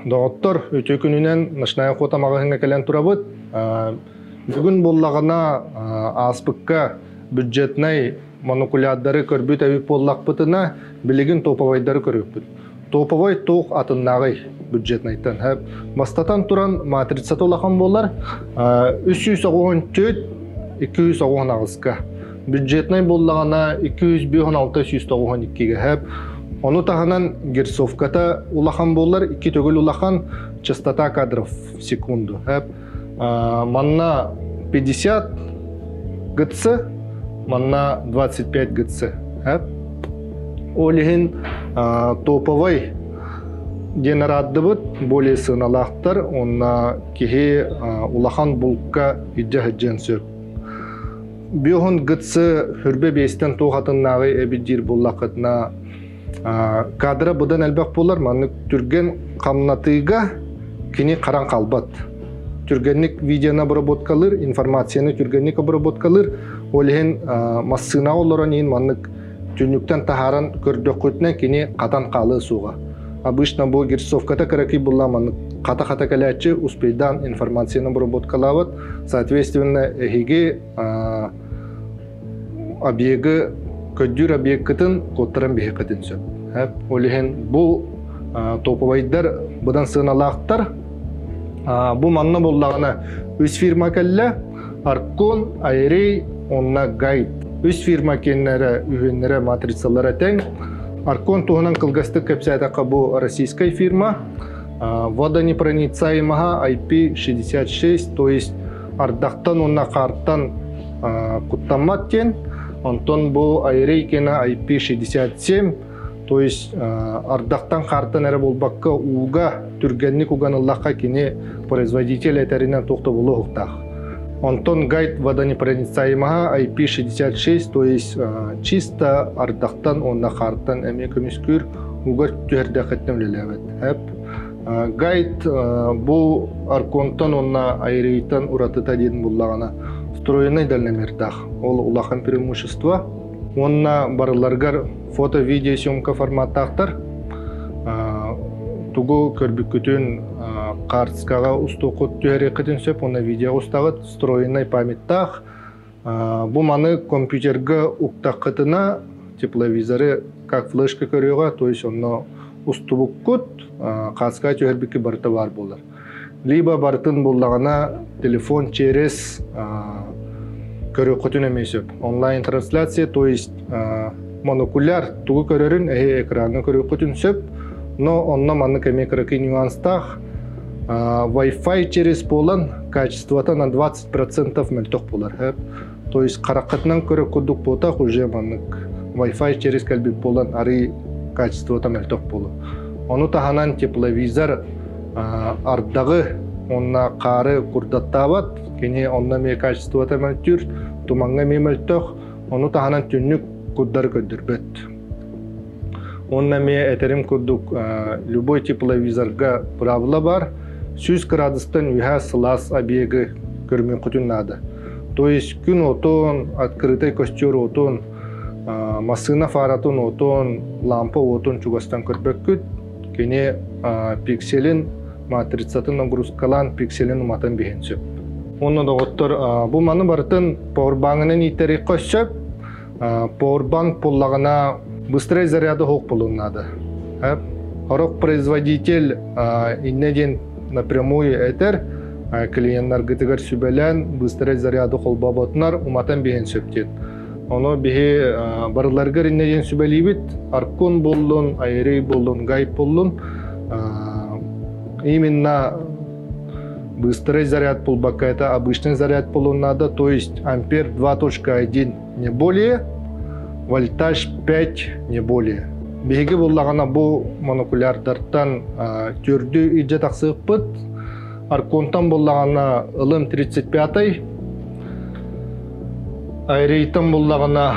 Доҕоттор, үтүө күнүнэн Ночная охота маҕаһыыҥҥа кэлэн турабыт. Бүгүн буоллаҕына ааспыкка бюджетнай монокулярдары көрбүт эбит буоллахпытына, билигин топовайдары көрүөхпүт. Топовай туох атыннааҕый бюджетнайтан? Бастатан туран матрицата улахан буолар 394 298-ка. Бюджетнай буоллаҕына 256 192-гэ хэп. Ону таһынан герцовката улахан буолар, икки төгүл улахан частота кадров в секунду. Хэп. Манна 50 ГЦ, манна 25 ГЦ. Хэп. Ол иһин топовай диэн араардыбыт, более сыаналаахтар, уонна киһи улахан булка илдьэ сылдьыан сөп. Биоһун ГЦ хүрбэ биэстэн туох атыннааҕы эбит диир буллаххытына кадра быдан элбэх буолар, маннык түргэн хамнатыыга кини харан халбат. Түргэнник видеоны обработкалыыр, информацияны түргэнник обработкалыыр. Ол иһин массыынаҕа олорон иһин маннык түннүктэн таһааран көрдөххүтүнэ кини хатан хаалыа суоҕа. Обычно бу герцовката кыракый булла маннык хата-хата кэлээччи успейдаан информацияны обработкалаабыт. Соответственно, эһиги объегы көрдүүр объеккытын куоттаран биһиэххитин сөп. Ол иһин бу топовайдар быдан сыаналаахтар. Бу манна буоллаҕына үс фирма кэллэ. Аркон, Айрей, онна Гайд. Үс фирма киэннэрэ, үһүөннэрэ матрицалара тэҥ. Аркон туһунан кылгастык кэпсээтэххэ бу российскай фирма. Водонепроницаемого IP66, то есть ардахтан уонна хаартан куттаммат диэн. Онтон бу Айрей киэнэ IP67, то есть ардахтан хаартан эрэ буолбакка ууга түргэнник уган ыллахха кини производитель этэринэн туох да буолуохтаах. Онтон гайд водонепроницаемого IP66, то есть чисто ардахтан уонна хаартан эмиэ көмүскүүр ууга түһэрдэххиттэн үлэлээбэт. Гайд бу Арконтан уонна Айрейтан уратыта диэн буллаҕына встроенный дальномердаах. Ол улахан преимущество. Уонна барыларыгар фото-видеосъемка форматтаахтар. Тугу көрбүккүтүн карточкаҕа устуоххут түһэриэххитин сөп уонна видеоҕа устаҕыт встроенный памяттаах. Бу маны компьютерга уктаххытына тепловизоры как флешка көрүөҕэ, то есть онно устубуккут карточкаҕа түһэрбиккит барыта баар буолар. Либо барытын буллаҕына телефон через көрүөххүтүн эмиэ сөп. Онлайн-трансляция, то есть монокуляр тугу көрөрүн эһи экраҥҥа көрүөххүтүн сөп, но онно маннык эмиэ кыракый нюанстаах. Wi-Fi через буолан качествота на 20% мөлтөх буолар. То есть хараххытынан көрөр курдук буотах уже маннык Wi-Fi через кэлбит буолан арый качествота мөлтөх буолуо. Ону таһынан тепловизор ардаҕы уонна хаары курдаттаабат, кини онно эмиэ качествота мөлтүүр, тумаҥҥа эмиэ мөлтөх, ону таһынан түннүк курдары көрдөрбөт. Уонна эмиэ этэрим курдук любой тепловизорга правила бар, 100 градустан үһэ сылаас объегы көрүмүөххүтүн наада. То есть күн отун, открытый костер отун, массыына фаратын отун, лампа отун чугастан көрбөккүт, кини пикселин матрицатын нагрузкалаан пикселин уматан биһин сөп. Онно доҕоттор бу маны барытын пауэрбанынан ииттэриэххэ сөп. Пауэрбанк буллаҕына быстрый заряды суох буолуон наада. Сорох производитель иннэ диэн напрямую этэр клиеннаргытыгар сүбэлээн быстрый заряды холбооботунар уматан биһин сөп диэн. Ону биһи барыларыгар иннэ диэн сүбэлиибит. Аркун буоллун, Айрей буоллун, Гайп буоллун. Именно быстрый заряд буолбакка это обычный заряд буолуон надо, то есть ампер 2.1 не более, вольтаж 5 не более. Биһиги буллаҕына бу монокулярдартан төрдү илдьэ тахсыахпыт. Арконтан буллаҕына ылым 35-й, Айрейтан буллаҕына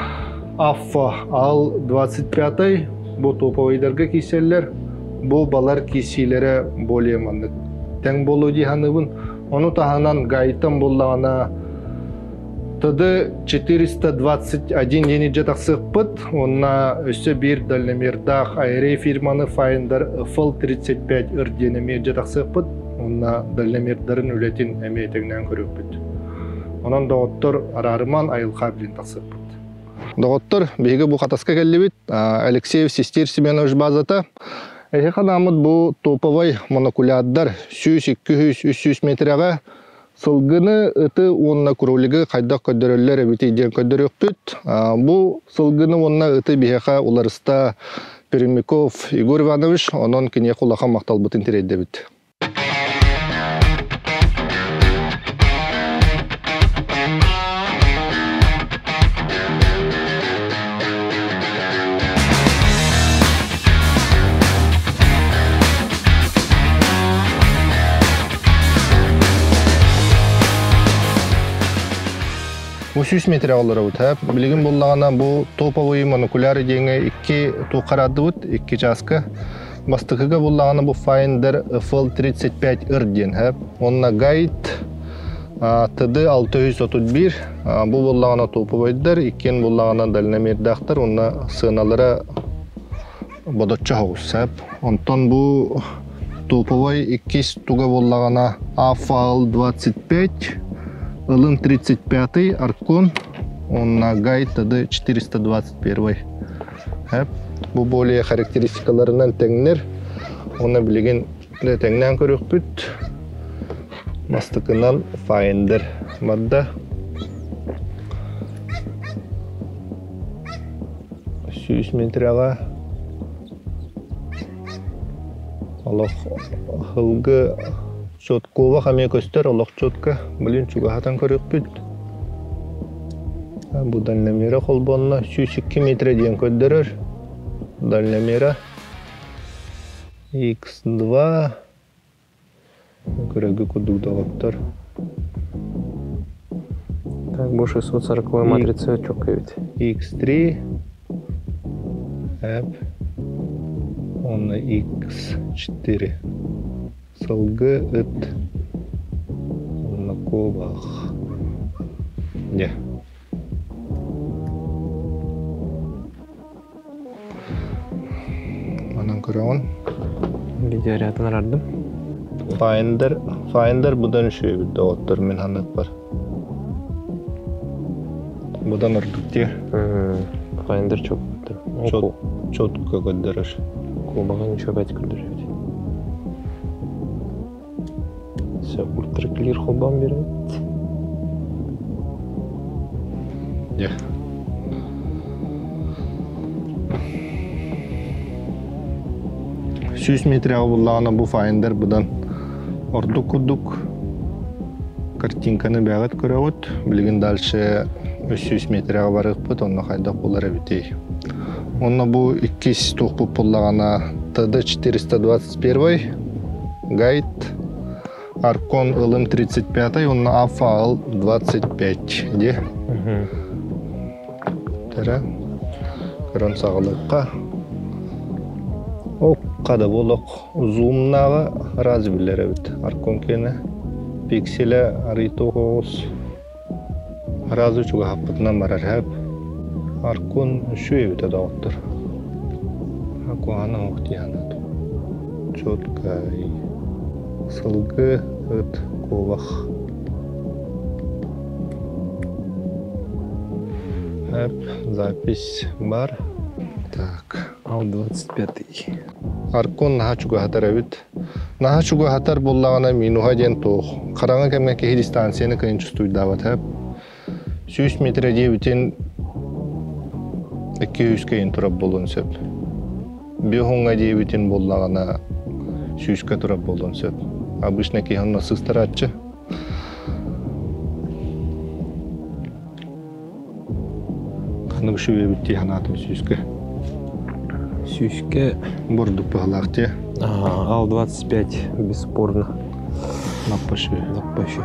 Аффа Ал 25-й, бу топовойдарга киирсэллэр, бу балар киирсиилэрэ более маннык тэҥ буолуо дии саныыбын. Ону таһынан Гайтан буллаҕына ТД 421 диэн илдьэ тахсыахпыт уонна өссө биир дальномердаах Airey фирманы Finder FL35 ыр диэн эмиэ илдьэ тахсыахпыт уонна дальномердарын үлэтин эмиэ тэҥнээн көрүөхпүт. Онон доҕоттор араарыман айылҕа билин тахсыахпыт. Доҕоттор, биһиги бу Хатаска кэллибит. Алексеев Систир Семенович базата. Эһиэхэ анааммыт бу топовай монокулярдар 100-200-300 метрэҕэ сылгыны, ыты уонна кролигы хайдах көрдөрөллөр эбитий диэн көрдөрүөхпүт. Бу сылгыны уонна ыты биһиэхэ уларыста Пермяков Егор Иванович, онон киниэхэ улахан махталбытын тириэрдэбит. Бу 100 метр олоробут. Билигин буллаҕына бу топовый монокуляр диэҥэ икки туоххараадыбыт, икки чааска. Бастакыга буллаҕына бу Finder FL35R диэн. Онно гайд ТД 631. Бу буллаҕына топовойдар, иккиэн буллаҕына дальномердаахтар, онно сыаналара бодоччо соҕус. Онтон бу топовой иккис туга буоллаҕына AFAL 25, ылын 35 Аркон, онна Гай ТД 421. Бу более характеристикаларынан тэҥнэр. Оны билигин тэҥнээн көрүөхпүт. Бастакынан Finder барда. 100 метрага олох ылгы Чоткова хамия көстөр олох четко. Блин, чугаһатан көрүөхпүт. Бу дальномера холбонно 102 метр диэн көрдөрөр. Дальномера X2 көрөргө курдук доҕоттор. Так, бу 640 матрица чөккө эбит. X3 F уонна X4 сылгы ыт уонна куобах. Дьэ. Манан көрөҕүн. Видеорядын арардым. Finder, Finder будан үчүгэй доҕоттор мин ханнык бар. Будан ордук дии. Finder чөп. Четко көрдөрөр. Куобаҕын үчүгэй көрдөрөр. Все, ультраклир холбоон берет. Дьэ. 100 метряҕа буллаҕына бу Finder быдан ордук курдук картинканы бэҕэт көрөҕүт. Билигин дальше 300 метряҕа барыахпыт, онно хайдах булар эбитий. Онно бу иккис туохпут буллаҕына ТД-421 гайд Аркон ылым 35 онно АФАЛ 25 ди. Тара көрөн саҕалыкка. Окка да болок зумнааҕа раз билэр эбит. Аркон киэнэ пикселе арыйтоҕоҕус разы чугаһаппытынан барар хэп. Аркон үчү эбитэ доҕоттор. Акуана охтианат. Четкай. Сылгы, ыт, куобах. Эп, запись бар. Так. Ал 25. Аркон наһаа чугаһатар эбит. Наһаа чугаһатар буоллаҕына минуһа диэн туох. Хараҥа кэмҥэ киһи дистанцияны кыайан чувствуйдаабат эп. 100 метр диэбитин 200 кэйин турар буолуон сөп. Биоһуҥҥа диэбитин буоллаҕына сүүскэ турар буолуон сөп. Обычно киһи онно сыстарааччы. Ханнык үчүгэй дии санаатым сүүскэ. Сүүскэ бурдук быһалаах дии. Ал 25 бесспорно. Лаппашы. Лаппашы.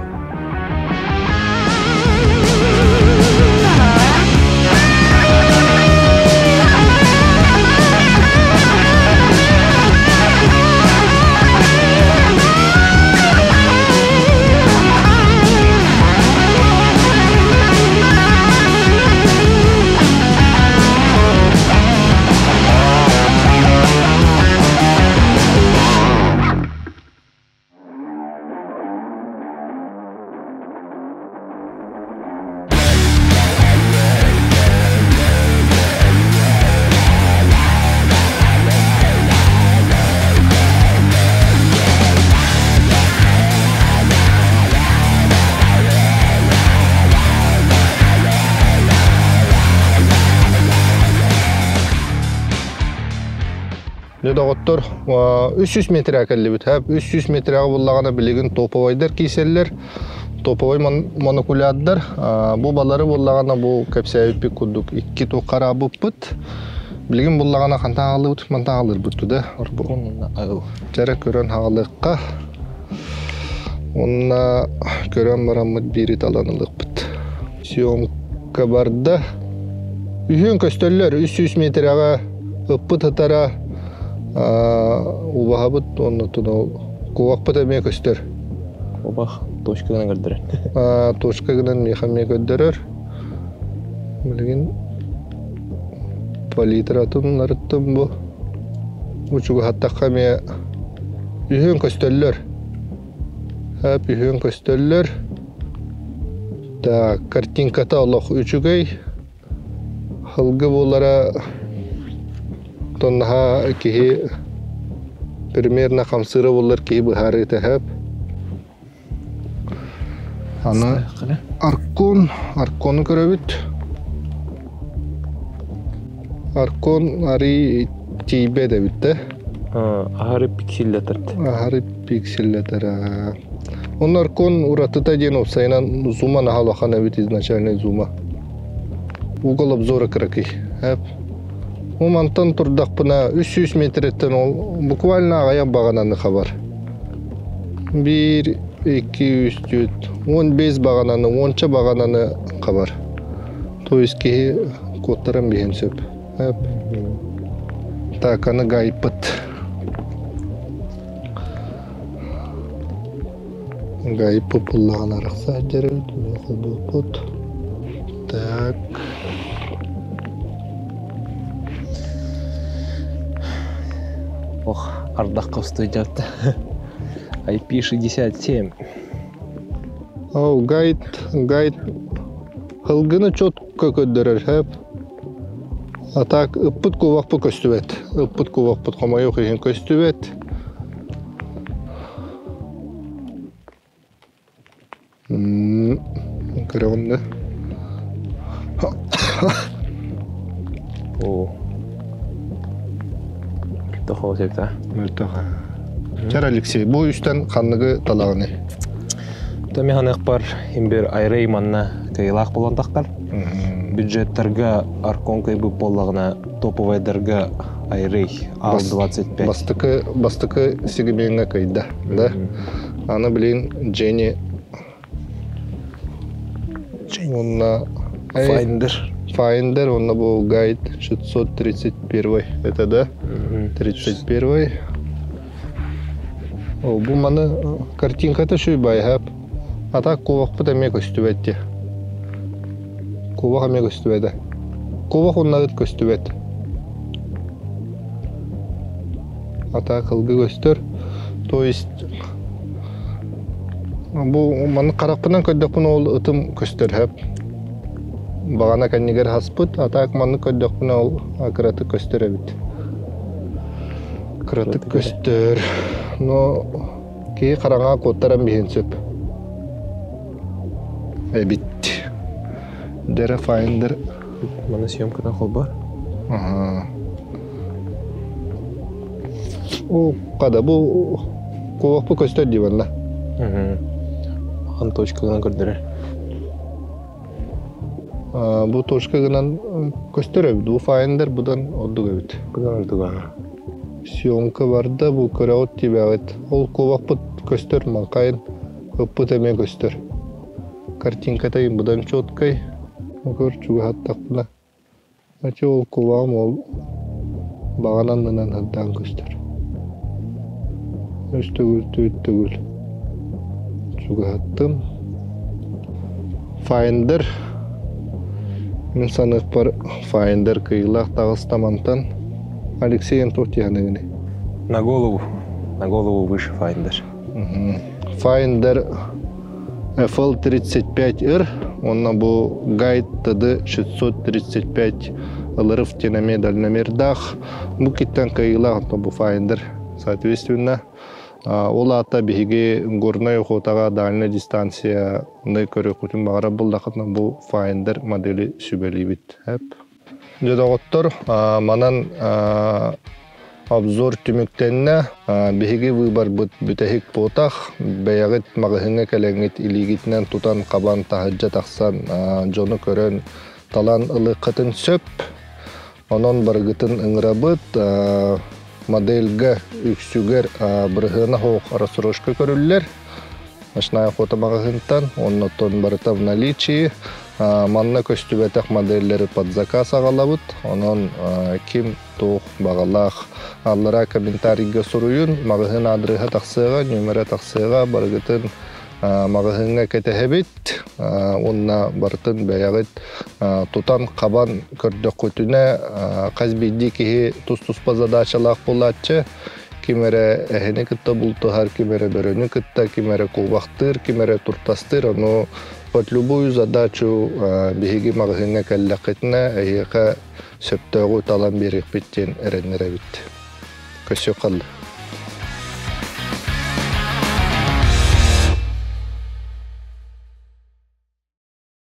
Дьэ доҕоттор, 300 метрэ кэллибит. 300 метрэҕэ буллаҕына билигин топовайдар кииселлэр. Топовай монокулярдар. Бу балары буллаҕына бу кэпсээбиппит курдук икки туоххараабыппыт. Билигин буллаҕына хантан аҕаллыбыт, мантан аҕаллырбыт туда. Чэрэ көрөн хаҕалыахха. Уонна көрөн бараммыт биири талан ылыахпыт. Съемка барда. Үһүөн көстөллөр, 300 метрэҕэ ыппыт ытара убаһабыт уонна кубахпыт эмиэ көстөр. Кубах точка гынан көрдөрөр. Точка гынан миэхэ эмиэ көрдөрөр. Билигин палитратын арыттым бу. Учугаһаттахха эмиэ үһүөн көстөллөр. Хөп үһүөн көстөллөр. Так, картинката олох үчүгэй. Һылгы буолара тоннаһа киһи примерно хамсыыра буоллар киһи быһаарыыта сөп. Аны Аркон, Аркону көрөбүт. Аркон арый тиийбэт эбит да. Аһары пикселлэтэр. Аһары пикселлэтэр. Онно Аркон уратыта диэн уопсайынан зума наһаа улахан эбит изначальный зума. Угол обзора кыракый. Бу мантан турдахпына 300 метреттен ол буквально аҕыйах баҕананы хабар. 1, 2, 3, 4, 15 баҕананы, уонча баҕананы хабар. То есть киһи куоттаран биһин сөп. Так, аны гайпыт. Гайпы буллаҕын арахса дьэрин, холбуоппут. Так. Ох, ардахха устуйдьалта. IP67. О, гайд, гайд Һылгыны четко көрдөрөр сөп. А так ыппыт кубахпыт көстүбэт. Ыппыт кубахпыт хомойуох иһин көстүбэт. Көрөҕүн да. Оо. Мөлтөх сөп Мөлтөх. Чэр Алексей, бу үстэн ханныгы талаҕыный? Томи ханыахпар имбир айрей манна кыйылаах болон тахтар. Бюджеттарга Аркон кыйбыт буоллаҕына топовайдарга Айрей АЛ-25. Бастакы бастакы сегмеҥҥэ кыйда, да? Аны блин Дженни уонна Finder. Finder, уонна бу гайд 631 это да? 31 О, бу маны картинката шүй байхап. А так кубахпыт эмиэ көстүбэт дии. Кубах эмиэ көстүбэтэ. Кубах уонна ыт көстүбэт. А так ылгы көстөр. То есть бу маны харахпынан көрдөхпүнэ ол ытым көстөр хөп. Баҕана кэннигэр хаспыт, а так маннык көрдөхпүнэ ол кыратык көстөр эбит. Кыратык көстөр. Но киһи хараҥаҕа куоттаран биһин сөп. Эбит. Дэрэ Finder. Маны съемкадан холбор. Ага. О, када бу куоппу көстөр диванна. Хан точка гынан көрдөрөр. Бу точка гынан көстөр эбит. Бу Finder будан ордук эбит. Будан ордук ага. Съемка барда бу көрөҕүт тибэҕит. Ол куобахпыт көстөр маҥхайын ыппыт эмиэ көстөр. Картинката будан четкай. Көр чугаһаттахпына. Ачы ол кубаҕым ол баҕана аннынан сырдаан көстөр. Үс төгүл, түөрт төгүл чугаһаттым. Finder мин саныахпар Finder кыйылаах таҕыста мантан. Алексей эн туох дии На голову. На голову выше Finder. Finder FL35R уонна бу гайд ТД 635 ылыров диэн эмиэ дальномердаах. Бу киттэн кыайыылаах бу Finder соответственно. Ол аата биһиги горнай охотаҕа дальняя дистанцияны көрүөхпүтүн баҕарар буоллаххытына бу Finder модели сүбэлиибит. Дьэ доҕоттор, манан Обзор түмүктэннэ. Биһиги выборбыт бүтэһик буотах. Бэйэҕит маҕаһыыҥҥа кэлэҥҥит илиигитинэн тутан хабан таһырдьа тахсан дьону көрөн талан ылыаххытын сөп. Онон барыгытын ыҥырабыт. Модельга үксүгэр бырыһыана суох рассрочка көрүллэр. Ночная охота маҕаһыынтан, оннотон барыта в наличии. Манна көстүбэтэх модельлэри под заказ аҕалабыт. Онон ким туох баҕалаах аллара комментарийга суруйун, маҕаһыын аадырыһа тахсыаҕа, нүөмэрэ тахсыаҕа, барыгытын маҕаһыыҥҥа кэтэһэбит уонна барытын бэйэҕит тутан-хабан көрдөххүтүнэ хас биирдии киһи тус-туспа задачалаах буолааччы. Ким эрэ эһэни кытта бултуһар, ким эрэ бөрөнү кытта, ким эрэ куобахтыыр, ким эрэ туртастыыр. Ону под любую задачу биһиги маҕаһыыҥҥа кэллэххитинэ эһиэхэ сөптөөҕү талан биэриэхпит диэн эрэннэрэбит. Көрсүөххэ.